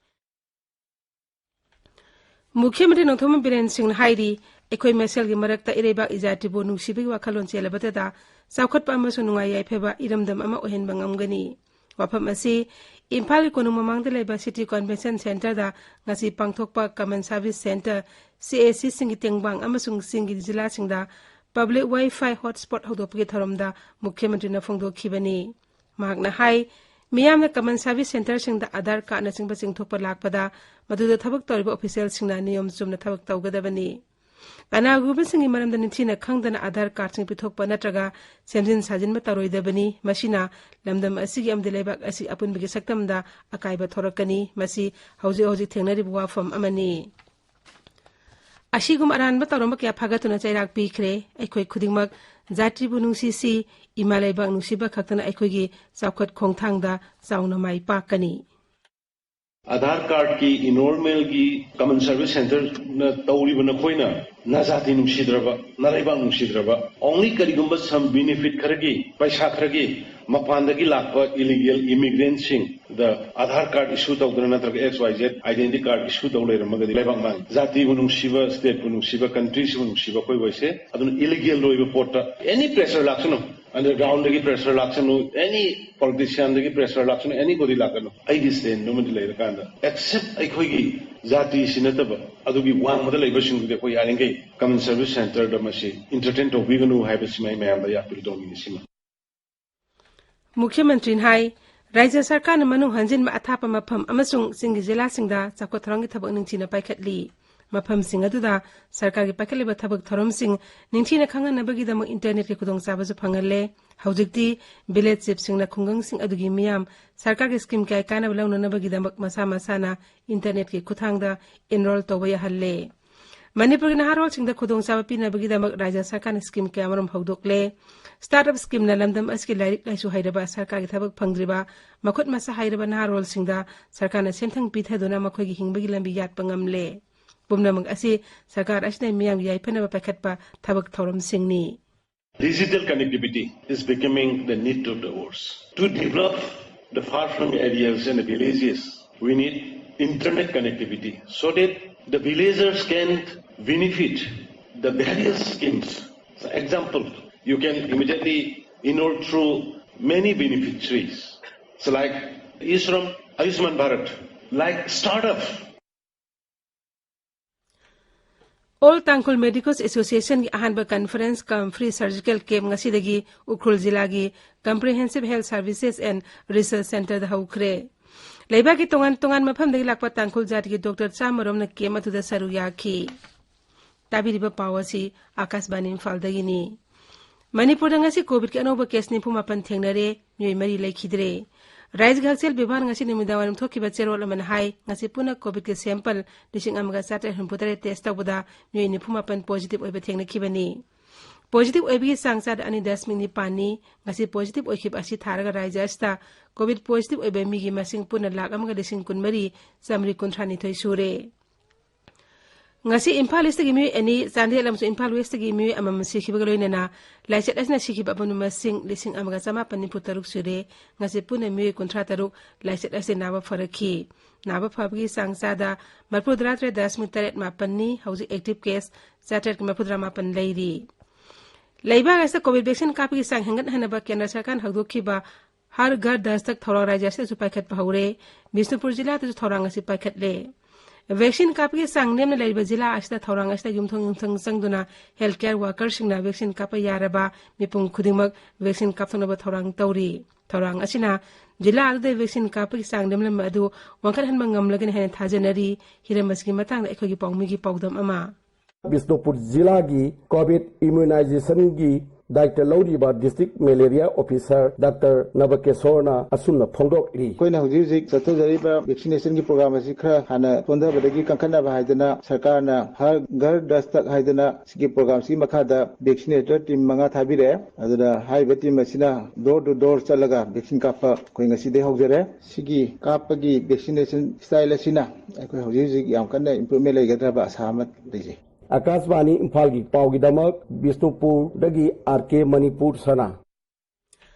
ꯃꯨꯈ꯭ꯌ ꯃꯟꯇ꯭ꯔꯤ ꯅꯣꯡꯊꯣꯝꯕꯝ ꯕꯤꯔꯦꯟ ꯁꯤꯡꯅ ꯍꯥꯏꯔꯤ, ꯑꯩꯈꯣꯏ ꯃꯁꯦꯜꯒꯤ ꯃꯔꯛꯇ ꯏꯔꯩꯕꯥꯛ ꯏꯖꯥꯇꯤꯕꯨ ꯅꯨꯡꯁꯤꯕꯒꯤ ꯋꯥꯈꯜꯂꯣꯟ ꯆꯦꯜꯂꯕꯗꯇ ꯆꯥꯎꯈꯠꯄ ꯑꯃꯁꯨꯡ ꯅꯨꯡꯉꯥꯏ ꯌꯥꯏꯐꯕ ꯏꯔꯝꯗꯝ ꯑꯃ ꯑꯣꯏꯍꯟꯕ ꯉꯝꯒꯅꯤ꯫ ꯋꯥꯐꯝ ꯑꯁꯤ ꯏꯝꯐꯥꯜꯒꯤ ꯀꯣꯅꯨꯡ ꯃꯃꯥꯡꯗ ꯂꯩꯕ City Convention Centre ꯗ ꯉꯁꯤ ꯄꯥꯡꯊꯣꯛꯄ Common Service Centre, C A C ꯁꯤꯡꯒꯤ ꯇꯦꯡꯕꯥꯡ ꯑꯃꯁꯨꯡ ꯆꯤꯡꯒꯤ ꯖꯤꯂꯥꯁꯤꯡꯗ public Wi-Fi hotspot ꯍꯧꯗꯣꯛꯄꯒꯤ ꯊꯧꯔꯝꯗ ꯃꯨꯈ꯭ꯌ ꯃꯟꯇ꯭ꯔꯤꯅ ꯐꯣꯡꯗꯣꯛꯈꯤꯕꯅꯤ꯫ ꯃꯍꯥꯛꯅ ꯍꯥꯏ, ꯃꯤꯌꯥꯝꯅ Common Service Centre ꯁꯤꯡꯗ Aadhaar card ꯅꯆꯤꯡꯕ ꯆꯤꯡꯊꯣꯛꯄ ꯂꯥꯛꯄꯗ ꯃꯗꯨꯗ ꯊꯕꯛ ꯇꯧꯔꯤꯕ official ꯁꯤꯡꯅ ꯅꯤꯌꯣꯝ ꯆꯨꯝꯅ ꯊꯕꯛ ꯇꯧꯒꯗꯕꯅꯤ꯫ ꯀꯅꯥꯒꯨꯝꯕꯁꯤꯡꯒꯤ ꯃꯔꯝꯗ ꯅꯤꯡꯊꯤꯅ ꯈꯪꯗꯅ Aadhaar card ꯁꯤꯡ ꯄꯤꯊꯣꯛꯄ ꯅꯠꯇ꯭ꯔꯒ ꯁꯦꯝꯖꯤꯟ ꯁꯥꯖꯤꯟꯕ ꯇꯧꯔꯣꯏꯗꯕꯅꯤ꯫ ꯃꯁꯤꯅ ꯂꯝꯗꯝ ꯑꯁꯤꯒꯤ ꯑꯃꯗꯤ ꯂꯩꯕꯥꯛ ꯑꯁꯤ ꯑꯄꯨꯟꯕꯒꯤ ꯁꯛꯇꯝꯗ ꯑꯀꯥꯏꯕ ꯊꯣꯔꯛꯀꯅꯤ꯫ ꯃꯁꯤ ꯍꯧꯖꯤꯛ ꯍꯧꯖꯤꯛ ꯊꯦꯡꯅꯔꯤꯕ ꯋꯥꯐꯝ ꯑꯃꯅꯤ꯫ ꯑꯁꯤꯒꯨꯝ ꯑꯔꯥꯟꯕ ꯇꯧꯔꯝꯕ ꯀꯌꯥ ꯐꯥꯒꯠꯇꯨꯅ ꯆꯩꯔꯥꯛ ꯄꯤꯈ꯭ꯔꯦ꯫ ꯑꯩꯈꯣꯏ ꯈꯨꯗꯤꯡꯃꯛ ꯖꯥꯇꯤꯕꯨ ꯅꯨꯡꯁꯤꯁꯤ, ꯏꯃꯥ ꯂꯩꯕꯥꯛ ꯅꯨꯡꯁꯤꯕ ꯈꯛꯇꯅ ꯑꯩꯈꯣꯏꯒꯤ ꯆꯥꯎꯈꯠ ꯈꯣꯡꯊꯥꯡꯗ ꯆꯥꯎꯅ ꯃꯥꯏ ꯄꯥꯛꯀꯅꯤ꯫ ꯑꯥꯙꯥꯔ ꯀꯥꯔꯗꯀꯤ ꯏꯟꯔꯣꯜꯃꯦꯟꯒꯤ ꯀꯃꯟ ꯁꯔꯚꯤꯁ ꯁꯦꯟꯇꯔꯅ ꯇꯧꯔꯤꯕ ꯅꯈꯣꯏꯅ ꯅꯖꯥꯇꯤ ꯅꯨꯡꯁꯤꯗ꯭ꯔꯕ, ꯅꯔꯩꯕꯥꯛ ꯅꯨꯡꯁꯤꯗ꯭ꯔꯕ, only ꯀꯔꯤꯒꯨꯝꯕ some benefit ꯈꯔꯒꯤ, ꯄꯩꯁꯥ ꯈꯔꯒꯤ ꯃꯄꯥꯟꯗꯒꯤ ꯂꯥꯛꯄ ꯏꯂꯤꯒꯦꯜ ꯏꯃꯤꯒ꯭ꯔꯦꯟꯁꯤꯡꯗ ꯑꯥꯙꯥꯔ ꯀꯥꯔꯗ ꯏꯁꯨ ꯇꯧꯗꯅ ꯅꯠꯇ꯭ꯔꯒ X Y Z identity card issue ꯇꯧ ꯂꯩꯔꯝꯃꯒꯗꯤ ꯂꯩꯕꯥꯛ ꯃꯥꯡꯉꯤ꯫ ꯖꯥꯇꯤꯕꯨ ꯅꯨꯡꯁꯤꯕ, ꯁ꯭ꯇꯦꯠꯄꯨ ꯅꯨꯡꯁꯤꯕ, ꯀꯟꯇ꯭ꯔꯤꯁꯤꯕꯨ ꯅꯨꯡꯁꯤꯕ ꯑꯩꯈꯣꯏ ꯑꯣꯏꯁꯦ꯫ ꯑꯗꯨꯅ ꯏꯂꯤꯒꯦꯜ ꯑꯣꯏꯕ ꯄꯣꯠꯇ any pressure ꯂꯥꯛꯁꯅꯨ, undergroundꯗꯒꯤ pressure ꯂꯥꯛꯁꯅꯨ, any politicianꯗꯒꯤ pressure ꯂꯥꯛꯁꯅꯨ, anybody ꯂꯥꯛꯀꯅꯨ꯫ ꯑꯩꯒꯤ stand ꯑꯃꯗꯤ ꯂꯩꯔꯀꯥꯟꯗ except ꯑꯩꯈꯣꯏꯒꯤ ꯖꯥꯇꯤꯁꯤ ꯅꯠꯇꯕ ꯑꯗꯨꯒꯤ ꯋꯥꯡꯃꯗ ꯂꯩꯕꯁꯤꯡꯗꯨꯗꯤ ꯑꯩꯈꯣꯏ ꯌꯥꯔꯤꯈꯩ common service centreꯗ ꯃꯁꯤ entertain ꯇꯧꯕꯤꯒꯅꯨ ꯍꯥꯏꯕꯁꯤꯃ ꯑꯩ ꯃꯌꯥꯝꯗ ꯑꯩ appeal ꯇꯧꯅꯤꯡꯉꯤ ꯁꯤꯃ꯫ ꯃꯨꯈ꯭ꯌ ꯃꯟꯇ꯭ꯔꯤꯅ ꯍꯥꯏ, ꯔꯥꯖ꯭ꯌ ꯁꯔꯀꯥꯔꯅ ꯃꯅꯨꯡ ꯍꯟꯖꯤꯟꯕ ꯑꯊꯥꯞꯄ ꯃꯐꯝ ꯑꯃꯁꯨꯡ ꯆꯤꯡꯒꯤ ꯖꯤꯂꯥꯁꯤꯡꯗ ꯆꯥꯎꯈꯠ ꯊꯧꯔꯥꯡꯒꯤ ꯊꯕꯛ ꯅꯤꯡꯊꯤꯅ ꯄꯥꯏꯈꯠꯂꯤ꯫ ꯃꯐꯝꯁꯤꯡ ꯑꯗꯨꯗ ꯁꯔꯀꯥꯔꯒꯤ ꯄꯥꯏꯈꯠꯂꯤꯕ ꯊꯕꯛ ꯊꯧꯔꯝꯁꯤꯡ ꯅꯤꯡꯊꯤꯅ ꯈꯪꯍꯟꯅꯕꯒꯤꯗꯃꯛ internetꯀꯤ ꯈꯨꯗꯣꯡꯆꯥꯕꯁꯨ ꯐꯪꯍꯜꯂꯦ꯫ ꯍꯧꯖꯤꯛꯇꯤ village chiefꯁꯤꯡꯅ ꯈꯨꯡꯒꯪꯁꯤꯡ ꯑꯗꯨꯒꯤ ꯃꯤꯌꯥꯝ ꯁꯔꯀꯥꯔꯒꯤ scheme ꯀꯌꯥ ꯀꯥꯟꯅꯕ ꯂꯧꯅꯅꯕꯒꯤꯗꯃꯛ ꯃꯁꯥ ꯃꯁꯥꯅ internetꯀꯤ ꯈꯨꯠꯊꯥꯡꯗ enrol ꯇꯧꯕ ꯌꯥꯍꯜꯂꯦ꯫ ꯃꯅꯤꯄꯨꯔꯒꯤ ꯅꯍꯥꯔꯣꯜꯁꯤꯡꯗ ꯈꯨꯗꯣꯡꯆꯥꯕ ꯄꯤꯅꯕꯒꯤꯗꯃꯛ ꯔꯥꯖ꯭ꯌ ꯁꯔꯀꯥꯔꯅ scheme ꯀꯌꯥꯃꯔꯨꯝ ꯍꯧꯗꯣꯛꯂꯦ꯫ Startup schemeꯅ ꯂꯝꯗꯝ ꯑꯁꯤꯒꯤ ꯂꯥꯏꯔꯤꯛ ꯂꯥꯏꯁꯨ ꯍꯩꯔꯕ, ꯁꯔꯀꯥꯔꯒꯤ ꯊꯕꯛ ꯐꯪꯗ꯭ꯔꯤꯕ, ꯃꯈꯨꯠ ꯃꯁꯥ ꯍꯩꯔꯕ ꯅꯍꯥꯔꯣꯜꯁꯤꯡꯗ ꯁꯔꯀꯥꯔꯅ ꯁꯦꯟꯊꯪ ꯄꯤꯊꯗꯨꯅ ꯃꯈꯣꯏꯒꯤ ꯍꯤꯡꯕꯒꯤ ꯂꯝꯕꯤ ꯌꯥꯠꯄ ꯉꯝꯂꯦ꯫ ꯄꯨꯝꯅꯃꯛ ꯑꯁꯤ ꯁꯔꯀꯥꯔ ꯑꯁꯤꯅ ꯃꯤꯌꯥꯝꯒꯤ ꯌꯥꯏꯐꯅꯕ ꯄꯥꯏꯈꯠꯄ ꯊꯕꯛ ꯊꯧꯔꯝꯁꯤꯡꯅꯤ꯫ Digital connectivity is becoming the need of the hours. To develop the far-flung areas and the villages, we need internet connectivity so that the villagers can benefit the various schemes. For example, you can immediately enroll through many beneficiaries. So like Ishram, Ayushman Bharat, like startup. All Tangkhul Medicos Associationꯒꯤ ꯑꯍꯥꯟꯕ conference cum free surgical camp ꯉꯁꯤꯗꯒꯤ ꯎꯈ꯭ꯔꯨꯜ ꯖꯤꯂꯥꯒꯤ Comprehensive Health Services and Research Centreꯗ ꯍꯧꯈ꯭ꯔꯦ꯫ ꯂꯩꯕꯥꯛꯀꯤ ꯇꯣꯉꯥꯟ ꯇꯣꯉꯥꯟ ꯃꯐꯝꯗꯒꯤ ꯂꯥꯛꯄ ꯇꯥꯡꯈꯨꯜ ꯖꯥꯇꯤꯒꯤ doctor ꯆꯥꯝꯃꯔꯣꯝꯅ camp ꯑꯗꯨꯗ ꯁꯔꯨꯛ ꯌꯥꯈꯤ꯫ ꯇꯥꯕꯤꯔꯤꯕ ꯄꯥꯎ ꯑꯁꯤ ꯑꯥꯀꯥꯁꯕꯥꯅꯤ ꯏꯝꯐꯥꯜꯗꯒꯤꯅꯤ꯫ ꯃꯅꯤꯄꯨꯔꯗ ꯉꯁꯤ COVIDꯀꯤ ꯑꯅꯧꯕ case ꯅꯤꯐꯨ ꯃꯥꯄꯟ ꯊꯦꯡꯅꯔꯦ, ꯃꯤꯑꯣꯏ ꯃꯔꯤ ꯂꯩꯈꯤꯗ꯭ꯔꯦ꯫ ꯔꯥꯏꯖꯒꯤ ꯍꯛꯁꯦꯜ ꯕꯤꯚꯥꯒꯅ ꯉꯁꯤ ꯅꯨꯃꯤꯗꯥꯡꯋꯥꯏꯔꯝ ꯊꯣꯛꯈꯤꯕ ꯆꯦꯔꯣꯜ ꯑꯃꯅ ꯍꯥꯏ, ꯉꯁꯤ ꯄꯨꯟꯅ ꯀꯣꯚꯤꯗꯀꯤ ꯁꯦꯝꯄꯜ ꯂꯤꯁꯤꯡ ꯑꯃꯒ ꯆꯥꯇ꯭ꯔꯦꯠ ꯍꯨꯝꯐꯨꯇꯔꯦꯠ ꯇꯦꯁ ꯇꯧꯕꯗ ꯃꯤꯑꯣꯏ ꯅꯤꯐꯨ ꯃꯥꯄꯟ ꯄꯣꯖꯤꯇꯤꯚ ꯑꯣꯏꯕ ꯊꯦꯡꯅꯈꯤꯕꯅꯤ꯫ ꯄꯣꯖꯤꯇꯤꯚ ꯑꯣꯏꯕꯒꯤ ꯆꯥꯡ ꯆꯥꯗ ꯑꯅꯤ ꯗꯁꯃꯤꯛ ꯅꯤꯄꯥꯟꯅꯤ꯫ ꯉꯁꯤ ꯄꯣꯖꯤꯇꯤꯚ ꯑꯣꯏꯈꯤꯕ ꯑꯁꯤ ꯊꯥꯔꯒ ꯔꯥꯏꯖ꯭ꯌ ꯑꯁꯤꯗ ꯀꯣꯚꯤꯗ ꯄꯣꯖꯤꯇꯤꯚ ꯑꯣꯏꯕ ꯃꯤꯒꯤ ꯃꯁꯤꯡ ꯄꯨꯟꯅ ꯂꯥꯈ ꯑꯃꯒ ꯂꯤꯁꯤꯡ ꯀꯨꯟꯃꯔꯤ ꯆꯥꯃꯔꯤ ꯀꯨꯟꯊ꯭ꯔꯥꯅꯤꯊꯣꯏ ꯁꯨꯔꯦ꯫ ꯉꯁꯤ ꯏꯝꯐꯥꯜ ꯏꯁꯇꯒꯤ ꯃꯤꯑꯣꯏ ꯑꯅꯤ, ꯆꯥꯟꯗꯦꯜ ꯑꯃꯁꯨꯡ ꯏꯝꯐꯥꯜ ꯋꯦꯁꯇꯒꯤ ꯃꯤꯑꯣꯏ ꯑꯃꯃꯝ ꯁꯤꯈꯤꯕꯒ ꯂꯣꯏꯅꯅ ꯂꯥꯏꯆꯠ ꯑꯁꯤꯅ ꯁꯤꯈꯤꯕ ꯑꯄꯨꯟꯕ ꯃꯁꯤꯡ ꯂꯤꯁꯤꯡ ꯑꯃꯒ ꯆꯃꯥꯄꯟ ꯅꯤꯐꯨ ꯇꯔꯨꯛ ꯁꯨꯔꯦ꯫ ꯉꯁꯤ ꯄꯨꯟꯅ ꯃꯤꯑꯣꯏ ꯀꯨꯟꯊ꯭ꯔꯥ ꯇꯔꯨꯛ ꯂꯥꯏꯆꯠ ꯑꯁꯤ ꯅꯥꯕ ꯐꯔꯛꯈꯤ꯫ ꯅꯥꯕ ꯐꯕꯒꯤ ꯆꯥꯡ ꯆꯥꯗ ꯃꯔꯤꯐꯨꯇꯔꯥ ꯇꯔꯦꯠ ꯗꯁꯃꯤꯛ ꯇꯔꯦꯠ ꯃꯥꯄꯟꯅꯤ꯫ ꯍꯧꯖꯤꯛ ꯑꯦꯛꯇꯤꯚ ꯀꯦꯁ ꯆꯥꯇ꯭ꯔꯦꯠꯀ ꯃꯔꯤꯐꯨꯇꯔꯥ ꯃꯥꯄꯟ ꯂꯩꯔꯤ꯫ ꯂꯩꯕꯥꯛ ꯑꯁꯤꯗ ꯀꯣꯚꯤꯗ ꯚꯦꯛꯁꯤꯟ ꯀꯥꯞꯄꯒꯤ ꯆꯥꯡ ꯍꯦꯟꯒꯠꯍꯟꯅꯕ ꯀꯦꯟꯗ꯭ꯔ ꯁꯔꯀꯥꯔꯅ ꯍꯧꯗꯣꯛꯈꯤꯕ ꯍꯔ ꯘꯔ ꯗꯁꯇꯛ ꯊꯧꯔꯥꯡ ꯔꯥꯖ꯭ꯌ ꯑꯁꯤꯗꯁꯨ ꯄꯥꯏꯈꯠꯄ ꯍꯧꯔꯦ꯫ ꯕꯤꯁꯅꯨꯄꯨꯔ ꯖꯤꯂꯥꯗꯁꯨ ꯊꯧꯔꯥꯡ ꯑꯁꯤ ꯄꯥꯏꯈꯠꯂꯦ꯫ ꯚꯦꯛꯁꯤꯟ ꯀꯥꯞꯄꯒꯤ ꯆꯥꯡ ꯅꯦꯝꯅ ꯂꯩꯔꯤꯕ ꯖꯤꯂꯥ ꯑꯁꯤꯗ ꯊꯧꯔꯥꯡ ꯑꯁꯤꯗ ꯌꯨꯝꯊꯣꯡ ꯌꯨꯝꯊꯣꯡ ꯆꯪꯗꯨꯅ ꯍꯦꯜꯊ ꯀꯦꯌꯔ ꯋꯥꯀꯔꯁꯤꯡꯅ ꯚꯦꯛꯁꯤꯟ ꯀꯥꯞꯄ ꯌꯥꯔꯕ ꯃꯤꯄꯨꯝ ꯈꯨꯗꯤꯡꯃꯛ ꯚꯦꯛꯁꯤꯟ ꯀꯥꯞꯊꯣꯛꯅꯕ ꯊꯧꯔꯥꯡ ꯇꯧꯔꯤ꯫ ꯊꯧꯔꯥꯡ ꯑꯁꯤꯅ ꯖꯤꯂꯥ ꯑꯗꯨꯗ ꯚꯦꯛꯁꯤꯟ ꯀꯥꯞꯄꯒꯤ ꯆꯥꯡ ꯅꯦꯝꯂꯝꯕ ꯑꯗꯨ ꯋꯥꯡꯈꯠꯍꯟꯕ ꯉꯝꯂꯒꯅꯤ ꯍꯥꯏꯅ ꯊꯥꯖꯅꯔꯤ꯫ ꯍꯤꯔꯝ ꯑꯁꯤꯒꯤ ꯃꯇꯥꯡꯗ ꯑꯩꯈꯣꯏꯒꯤ ꯄꯥꯎꯃꯤꯒꯤ ꯄꯥꯎꯗꯝ ꯑꯃ꯫ ꯕꯤꯁꯅꯨꯄꯨꯔ ꯖꯤꯂꯥꯒꯤ ꯀꯣꯚꯤꯗ ꯏꯝꯃ꯭ꯌꯨꯅꯥꯏꯖꯦꯁꯟꯒꯤ ꯗꯥꯏꯇ ꯂꯧꯔꯤꯕ ꯗꯤꯁꯇ꯭ꯔꯤꯛ ꯃꯦꯂꯦꯔꯤꯌꯥ ꯑꯣꯐꯤꯁꯥꯔ ꯗꯥꯛꯇꯔ ꯅꯕꯀꯦꯁꯣꯔꯅ ꯑꯁꯨꯝꯅ ꯐꯣꯡꯗꯣꯛꯂꯤ꯫ ꯑꯩꯈꯣꯏꯅ ꯍꯧꯖꯤꯛ ꯍꯧꯖꯤꯛ ꯆꯠꯊꯖꯔꯤꯕ ꯚꯦꯛꯁꯤꯅꯦꯁꯟꯒꯤ ꯄ꯭ꯔꯣꯒ꯭ꯔꯥꯝ ꯑꯁꯤ ꯈꯔ ꯍꯥꯟꯅ ꯁꯣꯟꯊꯕꯗꯒꯤ ꯀꯟꯈꯠꯅꯕ ꯍꯥꯏꯗꯅ ꯁꯔꯀꯥꯔꯅ ꯍꯔ ꯘꯔ ꯗꯁꯇꯛ ꯍꯥꯏꯗꯅ ꯁꯤꯒꯤ ꯄ꯭ꯔꯣꯒ꯭ꯔꯥꯝꯁꯤꯒꯤ ꯃꯈꯥꯗ ꯚꯦꯛꯁꯤꯅꯦꯇꯔ ꯇꯤꯝ ꯃꯉꯥ ꯊꯥꯕꯤꯔꯛꯑꯦ꯫ ꯑꯗꯨꯅ ꯍꯥꯏꯔꯤꯕ ꯇꯤꯝ ꯑꯁꯤꯅ ꯗꯣꯔ ꯇꯨ ꯗꯣꯔ ꯆꯠꯂꯒ ꯚꯦꯛꯁꯤꯟ ꯀꯥꯞꯄ ꯑꯩꯈꯣꯏ ꯉꯁꯤꯗꯒꯤ ꯍꯧꯖꯔꯦ꯫ ꯁꯤꯒꯤ ꯀꯥꯞꯄꯒꯤ ꯚꯦꯛꯁꯤꯅꯦꯁꯟ ꯁ꯭ꯇꯥꯏꯜ ꯑꯁꯤꯅ ꯑꯩꯈꯣꯏ ꯍꯧꯖꯤꯛ ꯍꯧꯖꯤꯛ ꯌꯥꯝ ꯀꯟꯅ ꯏꯝꯄ꯭ꯔꯨꯚꯃꯦꯟ ꯂꯩꯒꯗ꯭ꯔꯕ ꯑꯁꯥ ꯑꯃ ꯂꯩꯖꯩ꯫ ꯑꯀꯥꯁꯕꯥꯅꯤ ꯏꯝꯐꯥꯜꯒꯤ ꯄꯥꯎꯒꯤꯗꯃꯛ ꯕꯤꯁꯅꯨꯄꯨꯔꯗꯒꯤ ꯑꯥꯔ ꯀꯦ ꯃꯅꯤꯄꯨꯔ ꯁꯅꯥ꯫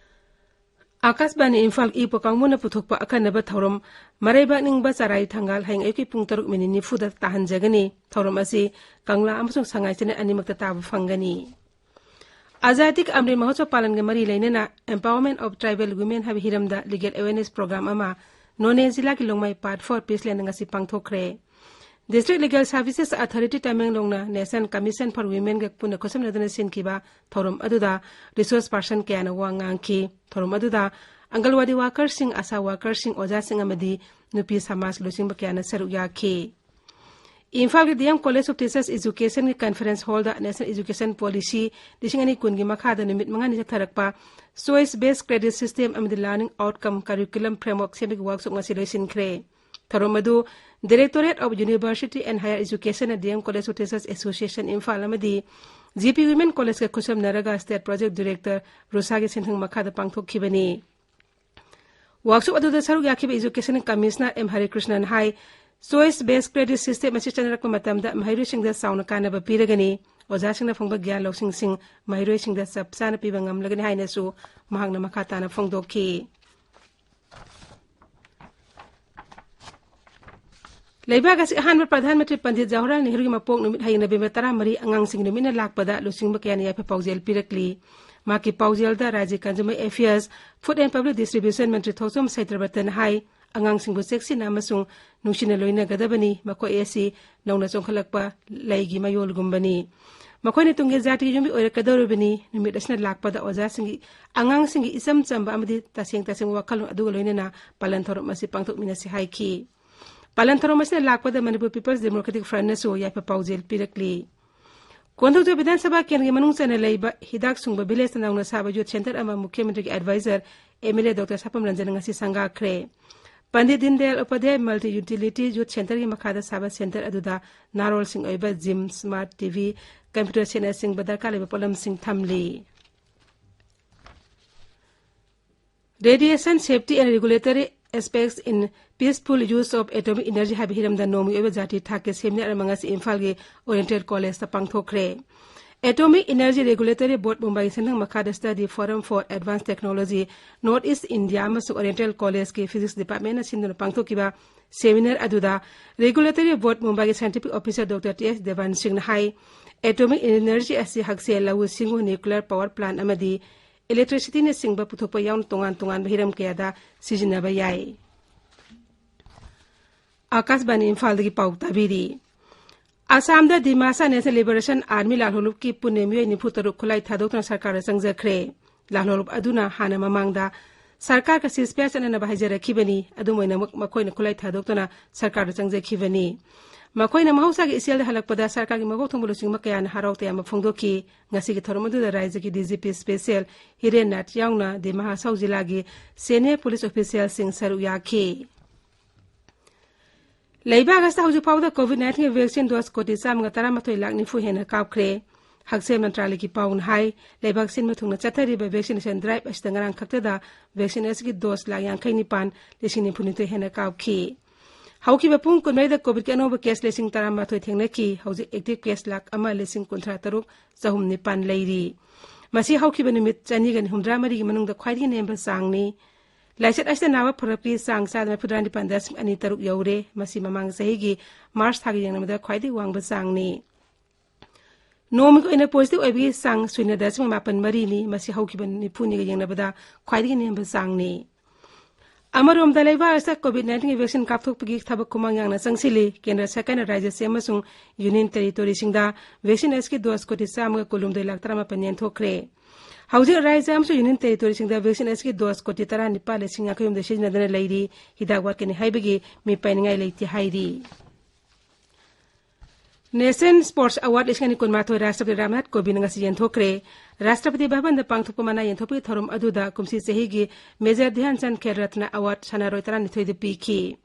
ꯑꯀꯥꯁꯕꯥꯅꯤ ꯏꯝꯐꯥꯜ ꯏ ꯄꯥꯎ ꯀꯥꯡꯕꯨꯅ ꯄꯨꯊꯣꯛꯄ ꯑꯈꯟꯅꯕ ꯊꯧꯔꯝ ꯃꯔꯩꯕꯥꯛ ꯅꯤꯡꯕ ꯆꯔꯥꯏ ꯊꯪꯒꯥꯜ ꯍꯌꯦꯡ ꯑꯌꯨꯛꯀꯤ ꯄꯨꯡ ꯇꯔꯨꯛ ꯃꯤꯅꯤꯠ ꯅꯤꯐꯨꯗ ꯇꯥꯍꯟꯖꯒꯅꯤ꯫ ꯊꯧꯔꯝ ꯑꯁꯤ ꯀꯪꯂꯥ ꯑꯃꯁꯨꯡ ꯁꯉꯥꯏ ꯆꯦꯅꯦꯜ ꯑꯅꯤꯃꯛꯇ ꯇꯥꯕ ꯐꯪꯒꯅꯤ꯫ ꯑꯖꯥꯗꯤ ꯀꯥ ꯑꯃ꯭ꯔꯤꯠ ꯃꯍꯣꯠꯁꯕ ꯄꯥꯂꯟꯒ ꯃꯔꯤ ꯂꯩꯅꯅ Empowerment of Tribal Women ꯍꯥꯏꯕ ꯍꯤꯔꯝꯗ ꯂꯤꯒꯦꯜ ꯑꯦꯋꯦꯔꯅꯦꯁ ꯄ꯭ꯔꯣꯒ꯭ꯔꯥꯝ ꯑꯃ ꯅꯣꯅꯦ ꯖꯤꯂꯥꯒꯤ ꯂꯣꯡꯃꯥꯏ ꯄꯥꯔꯠ ꯐꯣꯔ ꯄꯤꯁꯂꯦꯟꯗ ꯉꯁꯤ ꯄꯥꯡꯊꯣꯛꯈ꯭ꯔꯦ꯫ ꯗꯤꯁꯇ꯭ꯔꯤꯛ ꯂꯤꯒꯦꯜ ꯁꯥꯔꯚꯤꯁꯦꯁ ꯑꯊꯣꯔꯤꯇꯤ ꯇꯃꯦꯡꯂꯣꯡꯅ ꯅꯦꯁꯅꯦꯜ ꯀꯃꯤꯁꯟ ꯐꯣꯔ ꯋꯤꯃꯦꯟꯒ ꯄꯨꯟꯅ ꯈꯨꯠꯁꯝꯅꯗꯨꯅ ꯁꯤꯟꯈꯤꯕ ꯊꯧꯔꯝ ꯑꯗꯨꯗ ꯔꯤꯁꯣꯔꯁ ꯄꯥꯔꯁꯟ ꯀꯌꯥꯅ ꯋꯥ ꯉꯥꯡꯈꯤ꯫ ꯊꯧꯔꯝ ꯑꯗꯨꯗ ꯑꯪꯒꯜꯋꯥꯗꯤ ꯋꯥꯀꯔꯁꯤꯡ, ꯑꯥꯁꯥ ꯋꯥꯀꯔꯁꯤꯡ, ꯑꯣꯖꯥꯁꯤꯡ ꯑꯃꯗꯤ ꯅꯨꯄꯤ ꯁꯃꯥꯖꯀꯤ ꯂꯨꯆꯤꯡꯕ ꯀꯌꯥꯅ ꯁꯔꯨꯛ ꯌꯥꯈꯤ꯫ ꯏꯝꯐꯥꯜꯒꯤ D M college of teachers ꯏꯖꯨꯀꯦꯁꯟꯒꯤ ꯀꯟꯐꯔꯦꯟꯁ ꯍꯣꯜꯗ ꯅꯦꯁꯅꯦꯜ ꯏꯖꯨꯀꯦꯁꯟ ꯄꯣꯂꯤꯁꯤ ꯂꯤꯁꯤꯡ ꯑꯅꯤ ꯀꯨꯟꯒꯤ ꯃꯈꯥꯗ ꯅꯨꯃꯤꯠ ꯃꯉꯥꯅꯤ ꯆꯠꯊꯔꯛꯄ ꯆꯣꯏꯁ ꯕꯦꯁ ꯀ꯭ꯔꯦꯗꯤꯠ ꯁꯤꯁꯇꯦꯝ ꯑꯃꯗꯤ ꯂꯔꯅꯤꯡ ꯑꯥꯎꯠꯀꯝ ꯀꯔꯤꯀꯨꯂꯝ ꯐ꯭ꯔꯦꯝꯋꯔꯛ ꯁꯦꯝꯕꯒꯤ ꯋꯥꯛꯁꯣꯞ ꯉꯁꯤ ꯂꯣꯏꯁꯤꯟꯈ꯭ꯔꯦ꯫ ꯊꯧꯔꯝ ꯑꯗꯨ Directorate of University and Higher Education, D M College of Teachers Association Imphal ꯑꯃꯗꯤ G P Women Collegeꯀ ꯈꯨꯠꯁꯝꯅꯔꯒ State Project Director ꯔꯨꯁꯥꯒꯤ ꯁꯦꯟꯊꯪ ꯃꯈꯥꯗ ꯄꯥꯡꯊꯣꯛꯈꯤꯕꯅꯤ꯫ ꯋꯥꯛꯁꯣꯞ ꯑꯗꯨꯗ ꯁꯔꯨꯛ ꯌꯥꯈꯤꯕ ꯏꯖꯨꯀꯦꯁꯟ ꯀꯃꯤꯁꯅꯔ ꯑꯦꯝ ꯍꯔꯤꯀ꯭ꯔꯤꯁꯅꯟ ꯍꯥꯏ, ꯆꯣꯏꯁ ꯕꯦꯁ ꯀ꯭ꯔꯦꯗꯤꯠ ꯁꯤꯁꯇꯦꯝ ꯑꯁꯤ ꯆꯠꯅꯔꯛꯄ ꯃꯇꯝꯗ ꯃꯍꯩꯔꯣꯏꯁꯤꯡꯗ ꯆꯥꯎꯅ ꯀꯥꯟꯅꯕ ꯄꯤꯔꯒꯅꯤ꯫ ꯑꯣꯖꯥꯁꯤꯡꯅ ꯐꯪꯕ ꯒ꯭ꯌꯥꯟ ꯂꯧꯁꯤꯡꯁꯤꯡ ꯃꯍꯩꯔꯣꯏꯁꯤꯡꯗ ꯆꯞ ꯆꯥꯅ ꯄꯤꯕ ꯉꯝꯂꯒꯅꯤ ꯍꯥꯏꯅꯁꯨ ꯃꯍꯥꯛꯅ ꯃꯈꯥ ꯇꯥꯅ ꯐꯣꯡꯗꯣꯛꯈꯤ꯫ ꯂꯩꯕꯥꯛ ꯑꯁꯤꯒꯤ ꯑꯍꯥꯟꯕ ꯄ꯭ꯔꯙꯥꯟ ꯃꯟꯇ꯭ꯔꯤ ꯄꯟꯗꯤꯠ ꯖꯋꯥꯍꯔꯂꯥꯜ ꯅꯦꯍꯔꯨꯒꯤ ꯃꯄꯣꯛ ꯅꯨꯃꯤꯠ ꯍꯌꯦꯡ ꯅꯕꯦꯝꯕꯔ ꯇꯔꯥꯃꯔꯤ ꯑꯉꯥꯡꯁꯤꯡꯒꯤ ꯅꯨꯃꯤꯠꯅ ꯂꯥꯛꯄꯗ ꯂꯨꯆꯤꯡꯕ ꯀꯌꯥꯅ ꯌꯥꯏꯐ ꯄꯥꯎꯖꯦꯜ ꯄꯤꯔꯛꯂꯤ꯫ ꯃꯍꯥꯛꯀꯤ ꯄꯥꯎꯖꯦꯜꯗ ꯔꯥꯖ꯭ꯌ Consumer Affairs, Food and Public Distribution ꯃꯟꯇ꯭ꯔꯤ ꯊꯣꯛꯆꯣꯝ ꯁꯩꯇ꯭ꯔꯕꯇꯟ ꯍꯥꯏ, ꯑꯉꯥꯡꯁꯤꯡꯕꯨ ꯆꯦꯛꯁꯤꯟꯅ ꯑꯃꯁꯨꯡ ꯅꯨꯡꯁꯤꯅ ꯂꯣꯏꯅꯒꯗꯕꯅꯤ, ꯃꯈꯣꯏ ꯑꯁꯤ ꯅꯧꯅ ꯆꯣꯡꯈꯠꯂꯛꯄ ꯂꯩꯒꯤ ꯃꯌꯣꯜꯒꯨꯝꯕꯅꯤ꯫ ꯃꯈꯣꯏꯅ ꯇꯨꯡꯒꯤ ꯖꯥꯇꯤꯒꯤ ꯌꯨꯝꯕꯤ ꯑꯣꯏꯔꯛꯀꯗꯧꯔꯤꯕꯅꯤ꯫ ꯅꯨꯃꯤꯠ ꯑꯁꯤꯅ ꯂꯥꯛꯄꯗ ꯑꯣꯖꯥꯁꯤꯡꯒꯤ ꯑꯉꯥꯡꯁꯤꯡꯒꯤ ꯏꯆꯝ ꯆꯝꯕ ꯑꯃꯗꯤ ꯇꯁꯦꯡ ꯇꯁꯦꯡꯕ ꯋꯥꯈꯜꯂꯣꯟ ꯑꯗꯨꯒ ꯂꯣꯏꯅꯅ ꯄꯥꯂꯟ ꯊꯧꯔꯝ ꯑꯁꯤ ꯄꯥꯡꯊꯣꯛꯃꯤꯟꯅꯁꯤ ꯍꯥꯏꯈꯤ꯫ ꯄꯥꯂꯟ ꯊꯧꯔꯝ ꯑꯁꯤꯅ ꯂꯥꯛꯄꯗ Manipur People's Democratic Frontꯅꯁꯨ ꯌꯥꯏꯐ ꯄꯥꯎꯖꯦꯜ ꯄꯤꯔꯛꯂꯤ꯫ ꯀꯣꯟꯊꯧꯖꯝ ꯕꯤꯙꯥꯟ ꯁꯚꯥ ꯀꯦꯟꯗ꯭ꯔꯒꯤ ꯃꯅꯨꯡ ꯆꯟꯅ ꯂꯩꯕ ꯍꯤꯗꯥꯛ ꯁꯨꯡꯕ ꯚꯤꯂꯦꯖꯇ ꯅꯧꯅ ꯁꯥꯕ ꯌꯨꯠ ꯁꯦꯟꯇꯔ ꯑꯃ ꯃꯨꯈ꯭ꯌ ꯃꯟꯇ꯭ꯔꯤꯒꯤ adviser M L A doctor Sapam ꯔꯟꯖꯟꯅ ꯉꯁꯤ ꯁꯪꯒꯥꯈ꯭ꯔꯦ꯫ Pandit Deen Dayal Upadhyay multi utility youth ꯁꯦꯟꯇꯔꯒꯤ ꯃꯈꯥꯗ ꯁꯥꯕ ꯁꯦꯟꯇꯔ ꯑꯗꯨꯗ ꯅꯍꯥꯔꯣꯜꯁꯤꯡ ꯑꯣꯏꯕ gym, smart T V, computer ꯁꯦꯠꯅꯆꯤꯡꯕ ꯗꯔꯀꯥꯔ ꯂꯩꯕ ꯄꯣꯠꯂꯝꯁꯤꯡ ꯊꯝꯂꯤ꯫ Radiation Safety and Regulatory Aspects in Peaceful Use of Atomic Energy ꯍꯥꯏꯕ ꯍꯤꯔꯝꯗ ꯅꯣꯡꯃꯒꯤ ꯑꯣꯏꯕ ꯖꯥꯇꯤ ꯊꯥꯛꯀꯤ ꯁꯦꯃꯤꯅꯥꯔ ꯑꯃ ꯉꯁꯤ ꯏꯝꯐꯥꯜꯒꯤ ꯑꯣꯔꯤꯌꯦꯟꯇꯦꯜ ꯀꯣꯂꯦꯖꯇ ꯄꯥꯡꯊꯣꯛꯈ꯭ꯔꯦ꯫ Atomic Energy Regulatory Board ꯃꯨꯝꯕꯥꯏꯒꯤ ꯁꯦꯟꯊꯪ ꯃꯈꯥꯗ Study Forum for Advanced Technology, North East India ꯑꯃꯁꯨꯡ ꯑꯣꯔꯤꯌꯦꯟꯇꯦꯜ ꯀꯣꯂꯦꯖꯀꯤ ꯐꯤꯖꯤꯛꯁ ꯗꯤꯄꯥꯔꯠꯃꯦꯟꯅ ꯁꯤꯟꯗꯨꯅ ꯄꯥꯡꯊꯣꯛꯈꯤꯕ ꯁꯦꯃꯤꯅꯥꯔ ꯑꯗꯨꯗ Regulatory Board ꯃꯨꯝꯕꯥꯏꯒꯤ scientific officer ꯗꯣꯛꯇꯔ ꯇꯤ ꯑꯦꯁ ꯗꯦꯕꯥꯟ ꯁꯤꯡꯅ ꯍꯥꯏ, atomic energy ꯑꯁꯤ ꯍꯛꯁꯦꯜ, ꯂꯧꯎ ꯁꯤꯡꯎ, nuclear power plant ꯑꯃꯗꯤ electricityꯅꯆꯤꯡꯕ ꯄꯨꯊꯣꯛꯄ ꯌꯥꯎꯅ ꯇꯣꯉꯥꯟ ꯇꯣꯉꯥꯟꯕ ꯍꯤꯔꯝ ꯀꯌꯥꯗ ꯁꯤꯖꯤꯟꯅꯕ ꯌꯥꯏ꯫ ꯑꯥꯀꯥꯁꯕꯥꯅꯤ ꯏꯝꯐꯥꯜꯗꯒꯤ ꯄꯥꯎ ꯇꯥꯕꯤꯔꯤ꯫ ꯑꯁꯥꯝꯗ ꯗꯤꯃꯥꯁꯥ National Liberation Army ꯂꯥꯜꯍꯧꯂꯨꯞꯀꯤ ꯄꯨꯟꯅ ꯃꯤꯑꯣꯏ ꯅꯤꯐꯨ ꯇꯔꯨꯛ ꯈꯨꯠꯂꯥꯏ ꯊꯥꯗꯣꯛꯇꯨꯅ ꯁꯔꯀꯥꯔꯗ ꯆꯪꯖꯈ꯭ꯔꯦ꯫ ꯂꯥꯜꯍꯧꯂꯨꯞ ꯑꯗꯨꯅ ꯍꯥꯟꯅ ꯃꯃꯥꯡꯗ ꯁꯔꯀꯥꯔꯒ ceasefire ꯆꯠꯅꯅꯕ ꯍꯥꯏꯖꯔꯛꯈꯤꯕꯅꯤ꯫ ꯑꯗꯨꯝ ꯑꯣꯏꯅꯃꯛ ꯃꯈꯣꯏꯅ ꯈꯨꯠꯂꯥꯏ ꯊꯥꯗꯣꯛꯇꯨꯅ ꯁꯔꯀꯥꯔꯗ ꯆꯪꯖꯈꯤꯕꯅꯤ꯫ ꯃꯈꯣꯏꯅ ꯃꯍꯧꯁꯥꯒꯤ ꯏꯆꯦꯜꯗ ꯍꯜꯂꯛꯄꯗ ꯁꯔꯀꯥꯔꯒꯤ ꯃꯀꯣꯛ ꯊꯣꯡꯕ ꯂꯨꯆꯤꯡꯕ ꯀꯌꯥꯅ ꯍꯔꯥꯎ ꯇꯌꯥꯝꯕ ꯐꯣꯡꯗꯣꯛꯈꯤ꯫ ꯉꯁꯤꯒꯤ ꯊꯧꯔꯝ ꯑꯗꯨꯗ ꯔꯥꯖ꯭ꯌꯒꯤ DGP special ꯍꯤꯔꯦꯟ ꯅꯥꯊ ꯌꯥꯎꯅ ꯗꯤꯃꯥ ꯍꯥꯁꯥꯎ ꯖꯤꯂꯥꯒꯤ senior police officialꯁꯤꯡ ꯁꯔꯨꯛ ꯌꯥꯈꯤ꯫ ꯂꯩꯕꯥꯛ ꯑꯁꯤꯗ ꯍꯧꯖꯤꯛ ꯐꯥꯎꯕꯗ COVID nineteen vaccine dose ꯀꯣꯇꯤ ꯆꯥꯝꯃꯒ ꯇꯔꯥꯃꯥꯊꯣꯏ ꯂꯥꯈ ꯅꯤꯐꯨ ꯍꯦꯟꯅ ꯀꯥꯞꯈ꯭ꯔꯦ꯫ ꯍꯛꯁꯦꯜ ꯃꯟꯇ꯭ꯔꯥꯂꯌꯒꯤ ꯄꯥꯎꯅ ꯍꯥꯏ, ꯂꯩꯕꯥꯛ ꯁꯤꯟꯕ ꯊꯨꯡꯅ ꯆꯠꯊꯔꯤꯕ vaccination drive ꯑꯁꯤꯗ ꯉꯔꯥꯡ ꯈꯛꯇꯗ vaccine ꯑꯁꯤꯒꯤ dose ꯂꯥꯈ ꯌꯥꯡꯈꯩ ꯅꯤꯄꯥꯟ, ꯂꯤꯁꯤꯡ ꯅꯤꯐꯨ ꯅꯤꯊꯣꯏ ꯍꯦꯟꯅ ꯀꯥꯞꯈꯤ꯫ ꯍꯧꯈꯤꯕ ꯄꯨꯡ ꯀꯨꯟꯃꯔꯤꯗ COVIDꯀꯤ ꯑꯅꯧꯕ case ꯂꯤꯁꯤꯡ ꯇꯔꯥꯃꯥꯊꯣꯏ ꯊꯦꯡꯅꯈꯤ꯫ ꯍꯧꯖꯤꯛ active case ꯂꯥꯈ ꯑꯃ ꯂꯤꯁꯤꯡ ꯀꯨꯟꯊ꯭ꯔꯥ ꯇꯔꯨꯛ ꯆꯍꯨꯝ ꯅꯤꯄꯥꯟ ꯂꯩꯔꯤ꯫ ꯃꯁꯤ ꯍꯧꯈꯤꯕ ꯅꯨꯃꯤꯠ ꯆꯅꯤꯒ ꯍꯨꯝꯗ꯭ꯔꯥ ꯃꯔꯤꯒꯤ ꯃꯅꯨꯡꯗ ꯈ꯭ꯋꯥꯏꯗꯒꯤ ꯅꯦꯝꯕ ꯆꯥꯡꯅꯤ꯫ ꯂꯥꯏꯆꯠ ꯑꯁꯤꯗ ꯅꯥꯕ ꯐꯔꯛꯄꯒꯤ ꯆꯥꯡ ꯆꯥꯗ ꯃꯔꯤꯐꯨꯇꯔꯥ ꯅꯤꯄꯥꯟ ꯗꯁꯃꯤꯛ ꯑꯅꯤ ꯇꯔꯨꯛ ꯌꯧꯔꯦ꯫ ꯃꯁꯤ ꯃꯃꯥꯡ ꯆꯍꯤꯒꯤ ꯃꯥꯔꯆ ꯊꯥꯒ ꯌꯦꯡꯅꯕꯗ ꯈ꯭ꯋꯥꯏꯗꯒꯤ ꯋꯥꯡꯕ ꯆꯥꯡꯅꯤ꯫ ꯅꯣꯡꯃꯒꯤ ꯑꯣꯏꯅ positive ꯑꯣꯏꯕꯒꯤ ꯆꯥꯡ ꯁꯨꯏꯅ ꯗꯁꯃꯤꯛ ꯃꯥꯄꯟ ꯃꯔꯤꯅꯤ꯫ ꯃꯁꯤ ꯍꯧꯈꯤꯕ ꯅꯤꯐꯨꯅꯤꯒ ꯌꯦꯡꯅꯕꯗ ꯈ꯭ꯋꯥꯏꯗꯒꯤ ꯅꯦꯝꯕ ꯆꯥꯡꯅꯤ꯫ ꯑꯃꯔꯣꯝꯗ, ꯂꯩꯕꯥꯛ ꯑꯁꯤꯗ COVID nineteenꯒꯤ vaccine ꯀꯥꯞꯊꯣꯛꯄꯒꯤ ꯊꯕꯛ ꯈꯨꯃꯥꯡ ꯌꯥꯝꯅ ꯆꯪꯁꯤꯜꯂꯤ꯫ ꯀꯦꯟꯗ꯭ꯔ ꯁꯔꯀꯥꯔꯅ ꯔꯥꯖ꯭ꯌꯁꯤꯡ ꯑꯃꯁꯨꯡ union territoryꯁꯤꯡꯗ vaccine ꯑꯁꯤꯒꯤ dose ꯀꯣꯇꯤ ꯆꯥꯝꯃꯒ ꯀꯨꯟꯍꯨꯝꯗꯣꯏ ꯂꯥꯈ ꯇꯔꯥꯃꯥꯄꯟ ꯌꯦꯟꯊꯣꯛꯈ꯭ꯔꯦ꯫ ꯍꯧꯖꯤꯛ ꯔꯥꯖ꯭ꯌ ꯑꯃꯁꯨꯡ union territoryꯁꯤꯡꯗ vaccine ꯑꯁꯤꯒꯤ dose ꯀꯣꯇꯤ ꯇꯔꯥꯅꯤꯄꯥꯜ ꯂꯤꯁꯤꯡ ꯌꯥꯡꯈꯩ ꯍꯨꯝꯗꯣꯏ ꯁꯤꯖꯤꯟꯅꯗꯨꯅ ꯂꯩꯔꯤ꯫ ꯍꯤꯗꯥꯛ ꯋꯥꯠꯀꯅꯤ ꯍꯥꯏꯕꯒꯤ ꯃꯤꯄꯥꯏꯅꯤꯡꯉꯥꯏ ꯂꯩꯇꯦ ꯍꯥꯏꯔꯤ꯫ National Sports Award ꯂꯤꯁꯤꯡ ꯑꯅꯤ ꯀꯨꯟꯃꯥꯊꯣꯏ ꯔꯥꯁꯇ꯭ꯔꯄꯇꯤ ꯔꯥꯝꯅꯥꯊ ꯀꯣꯕꯤꯟꯗ ꯉꯁꯤ ꯌꯦꯟꯊꯣꯛꯈ꯭ꯔꯦ꯫ ꯔꯥꯁꯇ꯭ꯔꯄꯇꯤ ꯚꯕꯟꯗ ꯄꯥꯡꯊꯣꯛꯄ ꯃꯅꯥ ꯌꯦꯟꯊꯣꯛꯄꯒꯤ ꯊꯧꯔꯝ ꯑꯗꯨꯗ ꯀꯨꯝꯁꯤ ꯆꯍꯤꯒꯤ Major Dhyan Chand Khel Ratna Award ꯁꯥꯟꯅꯔꯣꯏ ꯇꯔꯥꯅꯤꯊꯣꯏꯗ ꯄꯤꯈꯤ꯫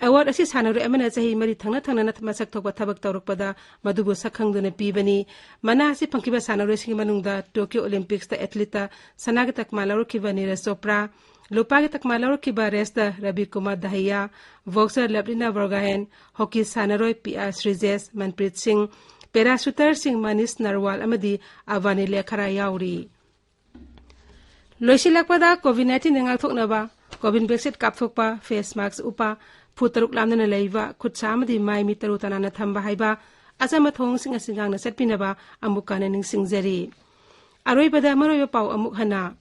Award ꯑꯁꯤ ꯁꯥꯟꯅꯔꯣꯏ ꯑꯃꯅ ꯆꯍꯤ ꯃꯔꯤ ꯊꯪꯅ ꯊꯪꯅꯅ ꯃꯁꯛ ꯊꯣꯛꯄ ꯊꯕꯛ ꯇꯧꯔꯛꯄꯗ ꯃꯗꯨꯕꯨ ꯁꯛꯈꯪꯗꯨꯅ ꯄꯤꯕꯅꯤ꯫ ꯃꯅꯥ ꯑꯁꯤ ꯐꯪꯈꯤꯕ ꯁꯥꯟꯅꯔꯣꯏꯁꯤꯡꯒꯤ ꯃꯅꯨꯡꯗ Tokyo Olympicsꯇ athleteꯇ ꯁꯅꯥꯒꯤ ꯇꯛꯃꯥ ꯂꯧꯔꯛꯈꯤꯕ ꯅꯤꯔꯖ ꯆꯣꯄ꯭ꯔꯥ, ꯂꯨꯄꯥꯒꯤ ꯇꯛꯃꯥ ꯂꯧꯔꯛꯈꯤꯕ raceꯇ ꯔꯕꯤ ꯀꯨꯃꯥꯔ ꯗꯍꯤꯌꯥ, boxer ꯂꯚꯂꯤꯅꯥ ꯕꯣꯔꯒꯣꯍꯦꯟ, hockey ꯁꯥꯟꯅꯔꯣꯏ ꯄꯤ ꯑꯥꯔ ꯁ꯭ꯔꯤꯖꯦꯁ, ꯃꯟꯄ꯭ꯔꯤꯠ ꯁꯤꯡ, parachuterꯁꯤꯡ ꯃꯅꯤꯁ ꯅꯔꯋꯥꯜ ꯑꯃꯗꯤ ꯑꯚꯥꯅꯤ ꯂꯦꯈꯔꯥ ꯌꯥꯎꯔꯤ꯫ ꯂꯣꯏꯁꯤꯜꯂꯛꯄꯗ COVID nineteenꯗ ꯉꯥꯛꯊꯣꯛꯅꯕ COVID vaccine ꯀꯥꯞꯊꯣꯛꯄ, face mask ꯎꯞꯄ, ꯐꯨꯠ ꯇꯔꯨꯛ ꯂꯥꯞꯅꯅ ꯂꯩꯕ, ꯈꯨꯠ ꯁꯥ ꯑꯃꯗꯤ ꯃꯥꯏ ꯃꯤꯠ ꯇꯔꯨ ꯇꯅꯥꯟꯅ ꯊꯝꯕ ꯍꯥꯏꯕ ꯑꯆꯝꯕ ꯊꯧꯑꯣꯡꯁꯤꯡ ꯑꯁꯤ ꯉꯥꯛꯅ ꯆꯠꯄꯤꯅꯕ ꯑꯃꯨꯛ ꯍꯟꯅ ꯅꯤꯡꯁꯤꯡꯖꯔꯤ꯫ ꯑꯔꯣꯏꯕꯗ ꯃꯔꯨꯑꯣꯏꯕ ꯄꯥꯎ ꯑꯃꯨꯛ ꯍꯟꯅ꯫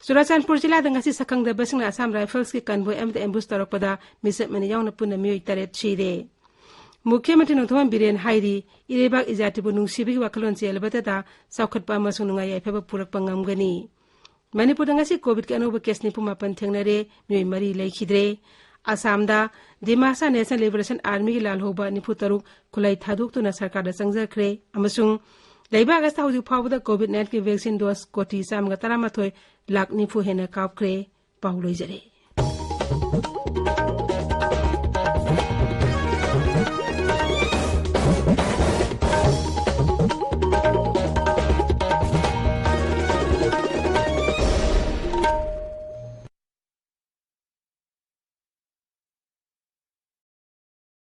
ꯆꯨꯔꯥꯆꯥꯟꯄꯨꯔ ꯖꯤꯂꯥꯗ ꯉꯁꯤ ꯁꯛꯈꯪꯗꯕꯁꯤꯡꯅ Assam Riflesꯀꯤ convoy ꯑꯃꯗ ambush ꯇꯧꯔꯛꯄꯗ ꯃꯤꯆꯞ ꯃꯅꯦ ꯌꯥꯎꯅ ꯄꯨꯟꯅ ꯃꯤꯑꯣꯏ ꯇꯔꯦꯠ ꯁꯤꯔꯦ꯫ ꯃꯨꯈ꯭ꯌ ꯃꯟꯇ꯭ꯔꯤ ꯅꯣꯡꯊꯣꯝꯕꯝ ꯕꯤꯔꯦꯟ ꯍꯥꯏꯔꯤ, ꯏꯔꯩꯕꯥꯛ ꯏꯖꯥꯇꯤꯕꯨ ꯅꯨꯡꯁꯤꯕꯒꯤ ꯋꯥꯈꯜꯂꯣꯟ ꯆꯦꯜꯂꯕꯇꯗ ꯆꯥꯎꯈꯠꯄ ꯑꯃꯁꯨꯡ ꯅꯨꯡꯉꯥꯏ ꯌꯥꯏꯐꯕ ꯄꯨꯔꯛꯄ ꯉꯝꯒꯅꯤ꯫ ꯃꯅꯤꯄꯨꯔꯗ ꯉꯁꯤ COVIDꯀꯤ ꯑꯅꯧꯕ case ꯅꯤꯐꯨ ꯃꯥꯄꯟ ꯊꯦꯡꯅꯔꯦ, ꯃꯤꯑꯣꯏ ꯃꯔꯤ ꯂꯩꯈꯤꯗ꯭ꯔꯦ꯫ ꯑꯁꯥꯝꯗ ꯗꯤꯃꯥꯁꯥ ꯅꯦꯁꯅꯦꯜ ꯂꯤꯕꯔꯦꯁꯟ ꯑꯥꯔꯃꯤꯒꯤ ꯂꯥꯜꯍꯧꯕ ꯅꯤꯐꯨ ꯇꯔꯨꯛ ꯈꯨꯠꯂꯥꯏ ꯊꯥꯗꯣꯛꯇꯨꯅ ꯁꯔꯀꯥꯔꯗ ꯆꯪꯖꯈ꯭ꯔꯦ ꯑꯃꯁꯨꯡ ꯂꯩꯕꯥꯛ ꯑꯁꯤꯗ ꯍꯧꯖꯤꯛ ꯐꯥꯎꯕꯗ ꯀꯣꯚꯤꯗ ꯅꯥꯏꯟꯇꯤꯟꯒꯤ ꯚꯦꯛꯁꯤꯟ ꯗꯣꯁ ꯀꯣꯇꯤ ꯆꯥꯝꯃꯒ ꯇꯔꯥꯃꯥꯊꯣꯏ ꯂꯥꯈ ꯅꯤꯐꯨ ꯍꯦꯟꯅ ꯀꯥꯞꯈ꯭ꯔꯦ꯫ ꯄꯥꯎ ꯂꯣꯏꯖꯔꯦ꯫